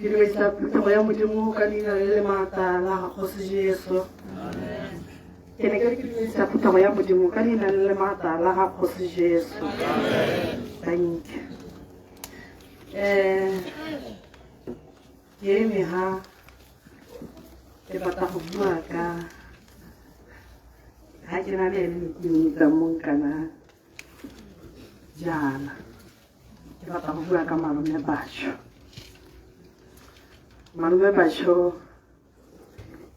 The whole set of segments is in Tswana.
Ke dumedisa phuthego ya Modimo ka leina le le maatla la ga Kgosi Jesu. Ke ne ke re ke dumedisa phuthego ya Modimo ka leina le le maatla la ga Kgosi Jesu. Thank you. Ke eme ha ke batla go bua ka ha ke na le ene ke mmitsa monkana jaana. Ke batla go bua ka malome Basho. Malome Basho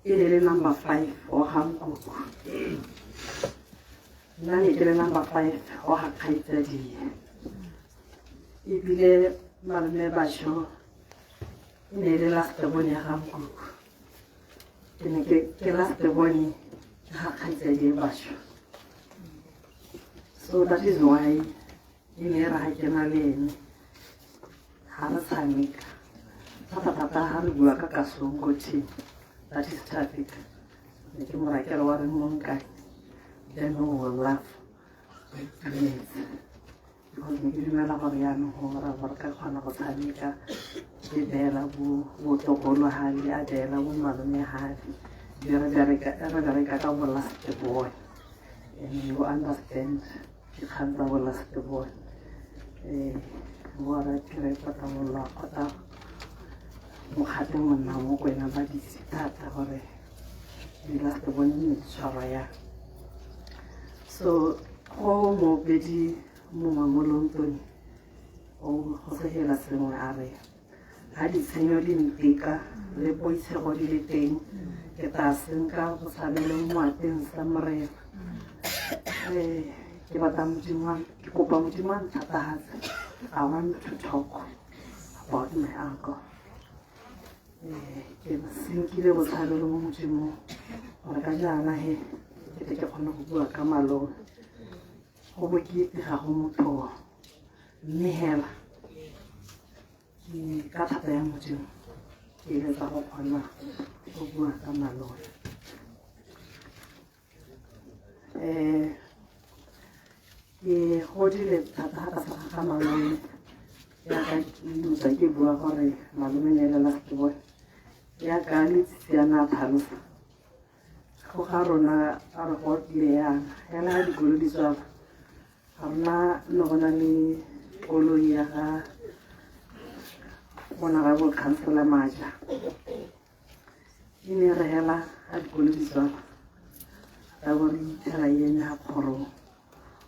e ne le number 5 wa ga nkoko. Nna ne ke le number 5 wa ga kgaitsadie. Ebile malome Basho e ne le last born ya ga nkoko. Ke ne ke last born ya ga kgaitsadie Basho. So that is why e ne e re ga ke na le ene ga re tshameka thata-thata ga re bua ka Kasongo team, that is traffic, ne ke mo rakela wa re monkane, then we will laugh, re itumetse, because ne ke dumela gore yaanong go ra gore ka kgona go tshameka ke beela botlogolo gale, a beela bo malome gale, be re bereka ka bo last boy, and you understand dikgang tsa bo last boy. Bo ra phire kgotsa mollo kgotsa mokgate monna mo kwena ba ditse thata gore di last bone ne di tshwarwa yang. So go moopedi mongwe mo Lontone o go segela sengwe a re ga ditshenyo di nteka le poitshego di le teng, ke tla senka go tshabele mo ateng sa Morena. Ke batla Modimo, ke kopa Modimo a nthatahatse. I want to talk about my uncle. Ke senkile botshabelo mo Modimong gore ka jaana he ke tle ke kgone go bua ka malome. Go bokete ga go motho, mme hela ke ka thata ya Modimo ke eletsa go kgona go bua ka malome. Ke godile thata ga tlase ga malome, jaaka ke utlwa ke bua gore malome ne le last born, jaaka letsitsi a na a tlhalosa go ga rona a re go tlile yana hela ga dikolo di tswala, ga rona ne go na le koloi ya ga Honorable Councillor Maja, e ne re hela ga dikolo di tswala ra bo re ithela ene ga kgorong,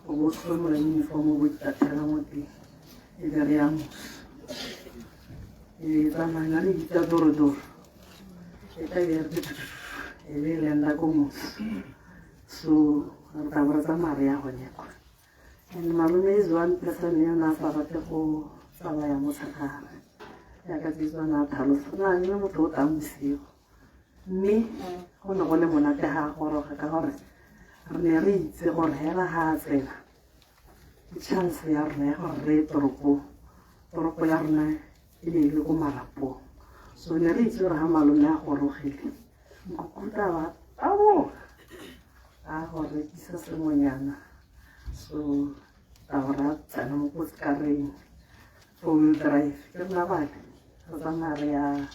o bo tlhomola uniform o bo itatlhela mo teng, e be re ya moso e tsamaya re bitsa dorodoro, e tla be re e be e lenda ko moso, so re tla bo re tsamaya re ya gone kwa. And malome is one person yo na sa rate go tsamaya motshegare, jaaka Jesu a ne a tlhalosa, na le motho o tlang bosigo, mme go ne go le monate ga a goroga ka gore re ne re itse gore hela ga a tsena ke chance ya rona ya gore re ye toropong. Toropo ya rona e ne e le ko Marapong, so ne re itse gore ga malome a gorogile nkukuta ba taboga a go rekisa sengwenyana, so taba ra tsena mo kotsekareng, four wheel drive, ke rena bale re tsamaya re ya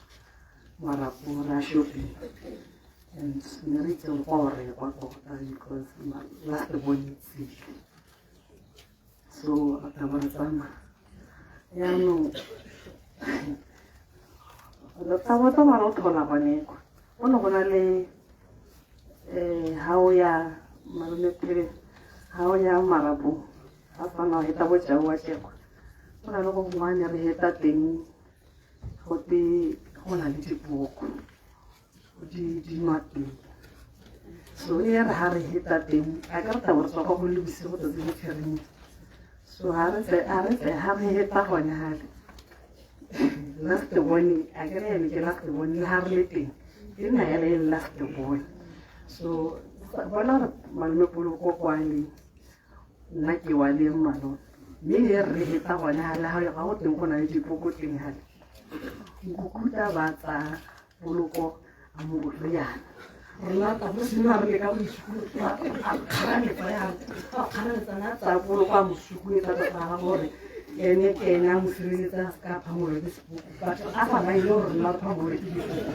Marapong re ya shopping, and ne re itse gore kwa o rekwa tota because last bone tsile, so re tla bo re tsamaya yaanong re tla bo tsamaya re o tlhola gone kwa. Go ne go na le ha o ya malome pele, ha o ya Marapong, ga tshwana o heta bojang wa tsekwa, go na le go gongwe ne re heta teng gote go na le dipoko di nwa teng, so e re ha re heta teng a ka re tla bo re tswa kwa go le bosigo tsatsi le phirimile, so ha re ha re heta gone hale last born, a ke re ene ke last born, le ha re le teng e nna hela e le last born, so bona gore malome Poloko kwa leng, nna ke wa leng malome, mme e re heta gone hale ga go teng go na le dipoko teng hale, nkukuta ba tsaya Poloko a mo riana, rona tla mo simolola re leka go a kgarametsa yana, a kgarametsa na tsaya Poloko a mo sukuetsa tota ga gore Ene ke ene a mo sireletsa a se ka phamolwa ke sepoko, but a sa maile gore rona re phamolwe ke dipoko.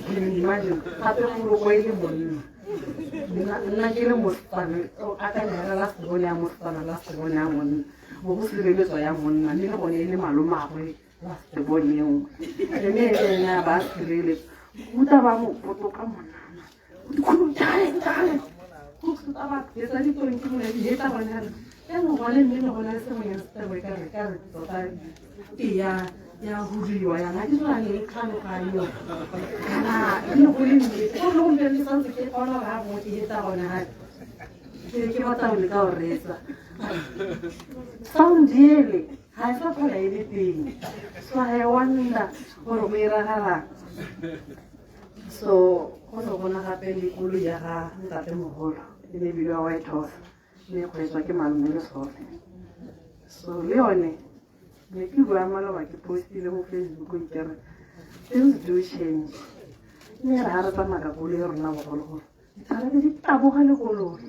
Can you imagine? Gape Poloko e le monna, nna ke le mosetsana, akanya hela last born ya mosetsana, last born ya monna, bo go sireletswa ya monna, mme le gone e le malomagwe last born e nngwe, ene e le ene a ba sireletsa. Ruta ba mo potoka monana, dikhudu jale jale, go tsa ba etsa ditonki mo di hetsa gone hela. Jaanong gone mme ne go na le sengwenyana se tabo ka re ka re tota e ya ya huduiwa yana, ga ke tsona ne tlhaloganyo kana e ne go le nnete go le gompieno ke santse ke kgona gore ga gongwe ke hetsa gone gape ke ke batla go leka go reetsa sound ele ga e sa tlhola e le teng, so I wonder gore go iragalang. So go ne gona gape le koloi ya ga ntatemogolo, e ne e bidiwa White Horse, mme e kgweetswa ke malome le sone. So le yone ne ke bua maloba, ke postile mo Facebookong ke re things do change, mme re ga re tsamaya ka koloi ya rona bogologolo ditsala be di taboga le koloi,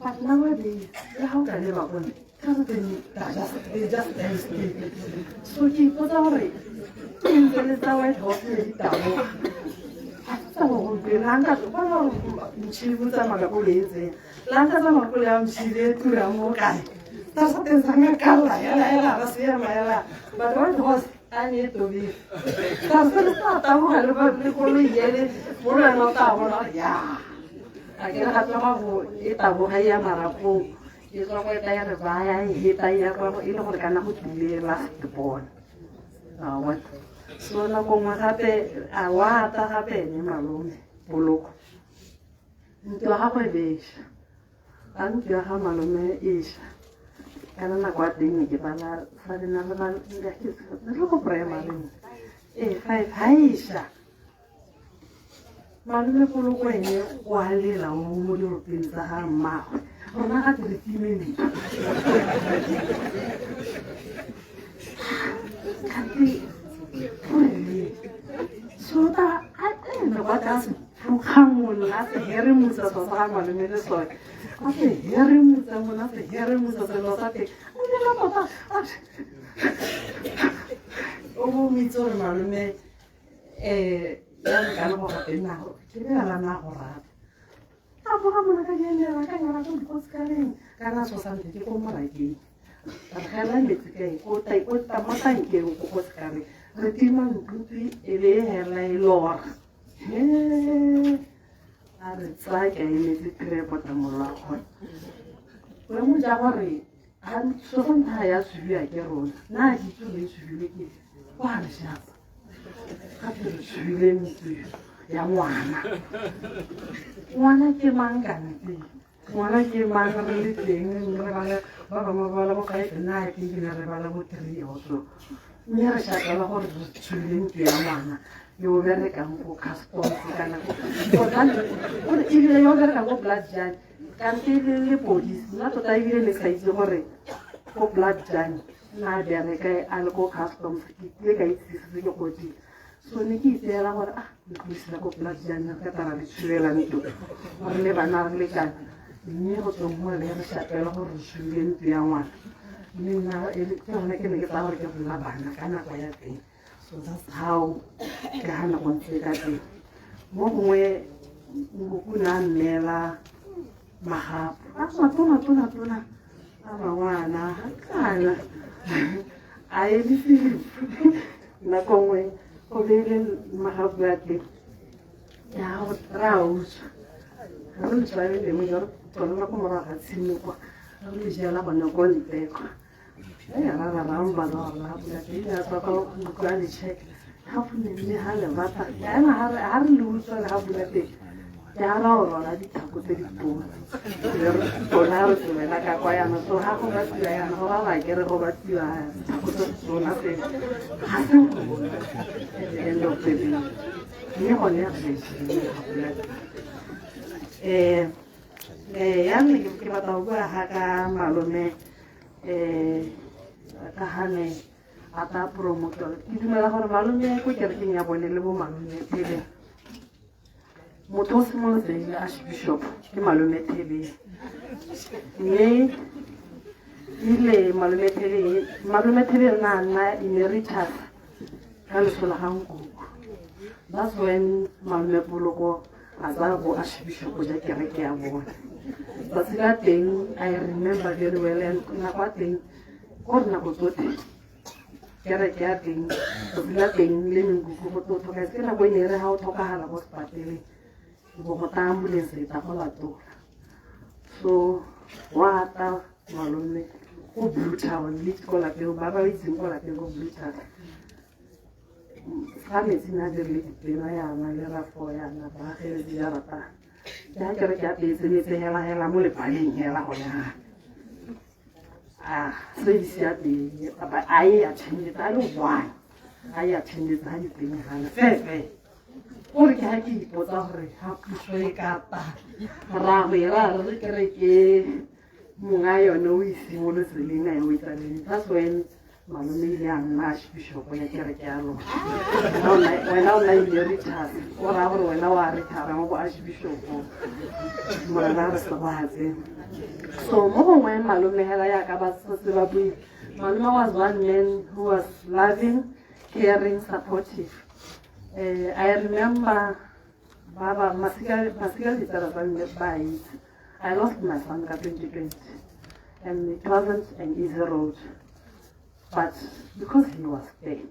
but nowadays le ga o ka leba kone ka re they just stand still. So ke ipotsa gore ke ntse le tsa White Horse ne di taboga, ga se tsa bogompieno. Ga nka bona gore motšhini o tsamaya ka koloi e ntseng la nka tsamaya koloi ya motšhini e turang mo kae, tsa sa teng sa ngakalla hela hela ba seema hela, but White Horse a ne e tobile ka se le tsa taboga le koloi ele mo le wena o tla bona gore ya a ke re gape ga go e taboga e ya marapong e tswa go eta ya re baya e heta e ya kwa e le gore kana go tlile last born a what. So nako nngwe gape a wa ata gape ene malome Poloko ntlo ya gagwe e besha, a ntlo ya ga malome e sha kana nako ya teng ne ke bala sa le na re le ko primary ee five ha e sha. Malome Poloko ene o a lela o mo diropeng tsa ga mmagwe, rona ga re time ntlo kante goreng sota a ene kwa tlase phukgangolla a se heremotsa selo sa ga malome le sone a se heremotsa mona, a se heremotsa selo sa teng o lela tota, o bo o itse gore malome ya lekane go gape nna ke lela nna go rata a boga mona ka nyanyela ka nyala ko dikosikaleng kana so santse ke ko morakeng re gela metsi kae ko mo tankeng ko ko sekareng re tima ntlo e be e hela e lora a re tsaya ke a emetse tire pota mollo wa gone o mo ja gore so sa ntlha ya tshubiwa ke rona nna ke itse gore e tshubilwe ke kwa re shapa gape re tshubile ntlo ya ngwana, ngwana ke mang kante, ngwana ke mang? Re le teng re bala ba bangwe ba bala bo five, nna I think ne re bala bo three or so, mme re shakala gore re tshubile ntlo ya ngwana yo o berekang ko customs kana gore ebile yo o berekang ko blood jane kante le lepodisi. Nna tota ebile ne ke sa itse gore ko blood jane nna a bereka a le ko customs, ke ile ka itse se ke godile. So ne ke itseela gore ah ntlo ko blood jane re ka tara le tshubela ntlo gore le bana re lekane, mme go tsweng mo le re shapela gore re tshubile ntlo ya ngwana, mme nna ke gone ke ne ke tsaya gore ke rona bana ka nako ya teng. So that's how ke gana go ntse ka teng. Mo gongwe nkoko ne a mmeela magapo a matona tona tona a mangwana kana a emise nako nngwe o beile magapo a teng ya re a utswa, re le tshware lengwe jalo tswelela ko morago ga tshimo kwa re le jela gone ko ntle kwa ra ra ra ba gore la pula teng ya tswa kwa utlwa le check ga pula, mme ga le batla ena ga re le utswa le ga pula teng ke a ra o rwala ditlhako tse di tona tona re tswela ka kwa yana. So ga go batliwa yana go raya ke re go batliwa ditlhako tse tona tse ga se at the end of the day, mme gone re ga pula yanong ke batla go bua ga ka malome ka gane a tla promoter. Ke dumela gore malome ko kerekeng ya bone le bo malome pele motho o simolotseng le archbishop ke malome Thebeng, mme Ile malome Thebe, malome Thebe na nna emeritus ka leso la ga nkuku. That's when malome Poloko a tsaya bo archbishop ja kereke ya bone. Tsatsi la teng, I remember very well, and nako ya teng, ko re nako tsotlhe kereke ya teng, tsatsi la teng le menkuku go tlo tlhoka ke nako e ne e re ga o tlhokagala ko sepateleng, bo go ta ambulance e tla go latola. So wa ta malome ko Blue Town, le ko lapeng, ba ba itseng ko lapeng ko Blue Town. Fa metsi na dirile dipena yana le rafo yana, ba ageletse jarata. Ke ha kereke ya teng e tsenetse hela hela mo lebaleng hela gone ha. Ah, service ya teng, a e attendetse, a le one, a e attendetse ha diteng gana, fe fe. O re ke ha ke ipotsa gore ha puso e ka ta, ra go e ra re kereke monga yone o e simolotse leng a e o e tsaleng. That's when malome ile a nna archbishop ya kereke ya lona. Wena o nna emeritus, o raya gore wena wa retire mo bo archbishop. Morena re segogatse. So mo gongwe malome hela yaka ba setse ba buile, malome was one man who was loving, caring, supportive. I remember ba masika masika ditsala tsa mme ba itse. I lost my son ka 2020 and it wasn't an easy road, but because he was there,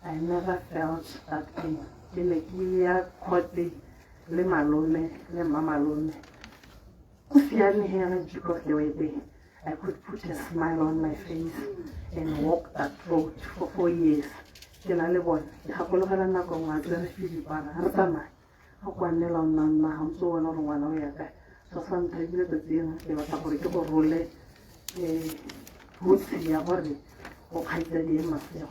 I never felt that pain. Ke ne ke ya court le malome le mmamalome, go siame hela, because they were there. I could put a smile on my face and walk that road for 4 years ke na le bone. Ke gakologela nako nngwe a tsere Filipana re tsamaye go kwanela o nna nna ga ntse o bona gore ngwana o ya kae. So sa ntlha ebile tsatsi eno ke batla gore ke go role hutshe ya gore o kgaitsadi e Masego,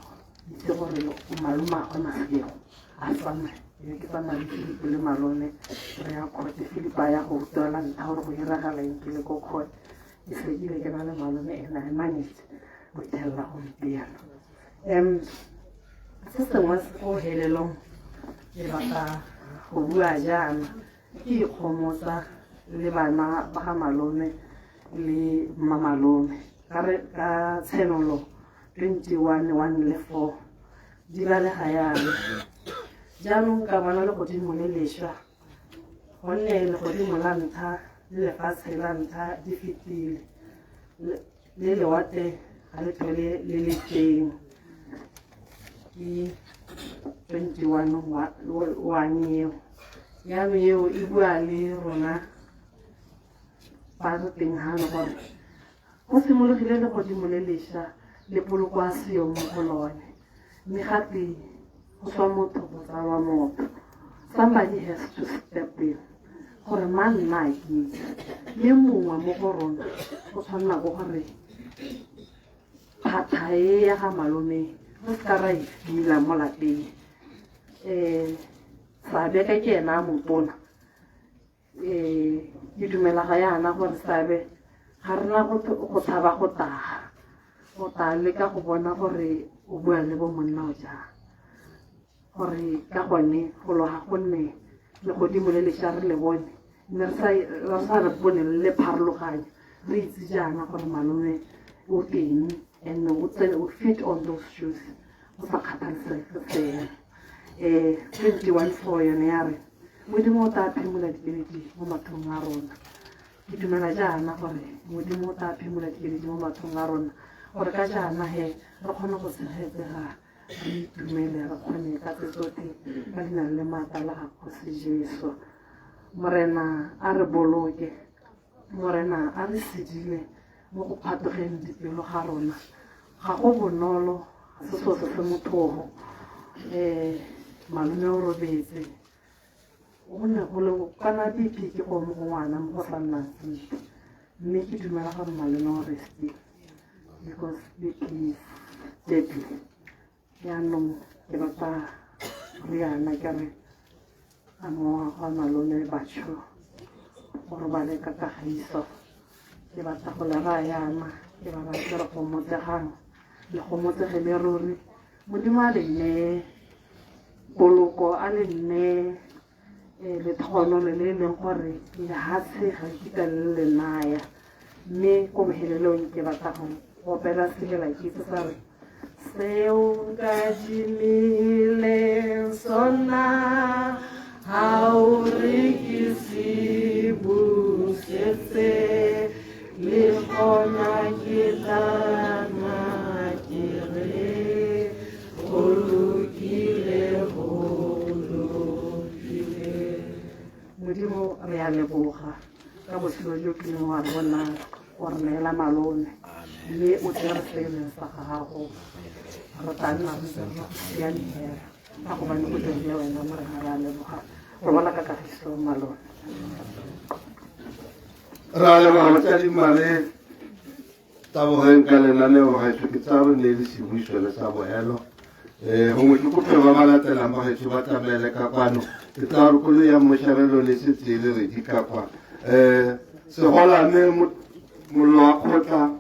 itse gore o malomagwe Masego a tsamaye. Ebe ke tsamaya le Philip le malome re ya court. Philip a ya go utlwela ntlha gore go diragala eng ke le ko court. Ke sekile ke na le malome and I managed go fitlhelela gompieno. Se sengwe go helelong ke batla go bua jaana, ke ikgomotsa le bana ba ga malome le mmamalome ka re ka Tshenolo 21:1 le 4 di balega yana: "Jaanong ka bona legodimo le lešwa, gonne legodimo la ntlha le lefatshe la ntlha di fetile, le lewatle ga le tlhole le le teng." Ke 21:1 eo. Jaanong eo e bua le rona ba re teng gano gore go simologile legodimo le lešwa le poloko a seyo mo go lone, mme gape go swa motho go tsalwa motho. Somebody has to step in gore mang nna a ke itse, mme mongwe mo go rona o tshwanela ko gore phatha e ya ga malome re se ka ra e fila mo lapeng. Seabe ka ke ena a motona. Ke dumela ga yana gore seabe ga rena go tshaba go taga, go tla leka go bona gore o bua le bo monna o jang, gore ka gone go loga gonne legodimo le lešwa re le bone, mme re sa re bone le le pharologanyo, re itse jaana gore malome o teng and o tsene o fit on those shoes go sa kgathalesege seemo. 21:4 yone ya re Modimo o tla phimola dikeledi mo mathong a rona. Ke dumela jaana gore Modimo o tla phimola dikeledi mo mathong a rona, gore ka jaana he re kgone go tshegetsega, re itumele, re kgone ka tse tsotlhe ka leina le maatla la ga Kgosi Jesu. Morena a re boloke, Morena a re sedile mo go phatogeng dipelo ga rona. Ga go bonolo, ga se selo se se motlhogo. Malome o robetse, go ne go le kana BP ke go mo go ngwana mo go sa nnang sentle, mme ke dumela gore malome o restile because BP is deadly. Jaanong ke batla riana ke re a mowa wa malome batho o robale ka kagiso. Ke batla go le raya yana, ke ba raya ke re gomotsegang, le gomotsegele ruri. Modimo a le nneye poloko, a le nneye letlhogonolo le e leng gore lehatshe ga le kitla le le naya. Mme ko bohelelong ke batla go opela selela kitso sa re seo nkadimileng sona ha o re ke se busetse le gona ke tla ke re go lokile go lokile. Modimo re a leboga ka botshelo jo kileng wa bona wa re neela malome mme o tsere se e leng sa gago re tla nna re ntse re go siame fela ka gobane o dirile wena Morena re a leboga re bona ka kagiso malome. Re a leboga batsadi mare tabogeng ka lenaneo gaetsho ke tsaya re ne le sebuiso le sa bohelo gongwe ke kope ba ba latelang ba gaetsho ba tsamaele ka kwano ke tsaya gore koloi ya mošarelo le setse e le redi ka kwa segolame mollo wa kgotla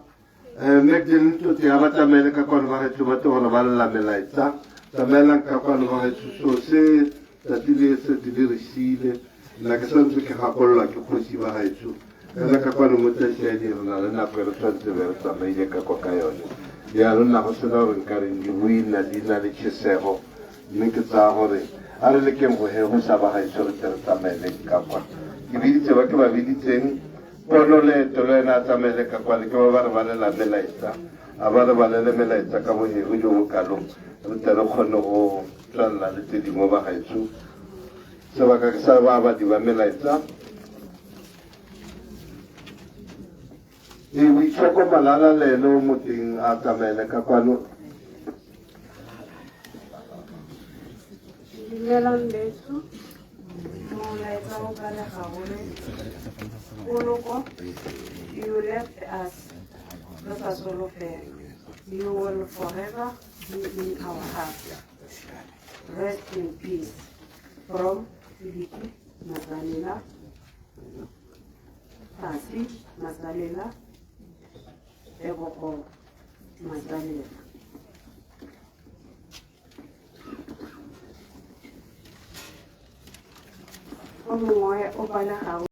Magdalene Tsotsi ya ba tsamaele ka kwano ba gaetsho ba tle gore ba lela melaetsa tsamaelang ka kwano ba gaetsho so se tsatsi le setse le re siile nna ke santse ke gakololwa ke kgosi ba gaetsho fela ka kwano mo tsasiadi re na le nako e re tshwanetse be re tsamaile ka kwa ka yone jaanong nna go sena gore nka reng dibui nna di na le tšhesego mme ke tsaya gore a re lekeng go hegosa ba gaetsho re tle re tsamaeleng ka kwa ke biditse ba ke ba biditseng pono leeto le ena a tsamaele ka kwane ke ba ba re balela melaetsa a ba re balele melaetsa ka bohego jo bo kalong re tle re kgone go tswelela le tse dingwe ba gaetsho sebaka ke sa ba badi ba melaetsa e boitshoko malala le ene o mo teng a tsamaele ka kwano. Dumelang betsho, molaetsa o balega gore poloko you left us re sa solofela you will forever be in our hearts. Rest in peace. From Philippi Masalela, Pasi Masalela, Tebogo Masalela. O mongwe o balegago.